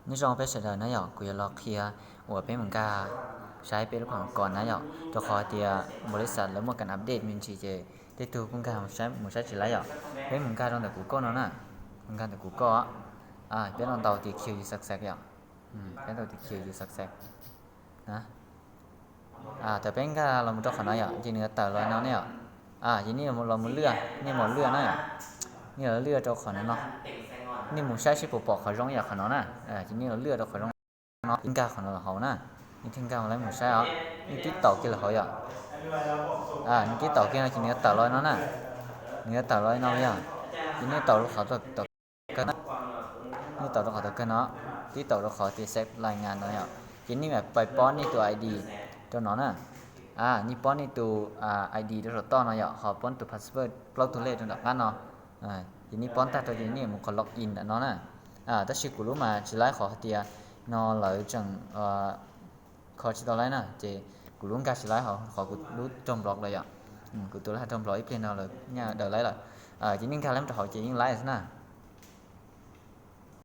Nyob zoo peb sawv daws na yom, kuv yuav los qhia uas peb mus nkag saib peb lub khoom kos na yom, rau qhov tias npaum li xav lawv muaj kam update me ntsis ces tej tug kuj nkag mus saib tsis laib yom. Peb mus nkag rau ntawm kuv koj no na, mus nkag ntawm kuv koj, peb los ntaus tias kill your success yom, peb ntaus tias kill your success na. Thaum peb nkag los mus rau qhov no yom, ces nws yuav tawm los no ne yom. Ces nej los mus lwaj, nej mus lwaj na yom, nej los lwaj rau qhov no no, nej mus saib seb puas pom qhov zoo yom, qhov no na. Ces nej los lwaj rau qhov zoo no, nej nkag qhov no los hauv na, nej thiaj nkag los mus saib os, nej tib taus kiag los hauv yom. Nej tib taus kiag no ces nws yuav tawm los no na, nws yuav tawm los no yom. Ces nej taus rau qhov tau kawg, nej taus rau qhov tau kawg no, tib taus rau qhov tias save รายงาน no yom. Ces nej mam pais pob nej tus ID rau no na. Nej pob nej tus ID rau saum toj no yom, ho pob tus password plaub tug lej rau nram qab no. Ces nej pob tag rau ces nej mus qhov log in ntawm no na. Tab sis kuv lub mas tsis laib qhov hais tias no lawv tseem kho tsis tau laib na, ces kuv lub nkag tsis laib qhov kuv lub raug block lawm yom. Kuv tus laj raug block ib pliag no lawv daws laib lawm. Ces nej nkag laib rau hauv ces yeej laib xwb na.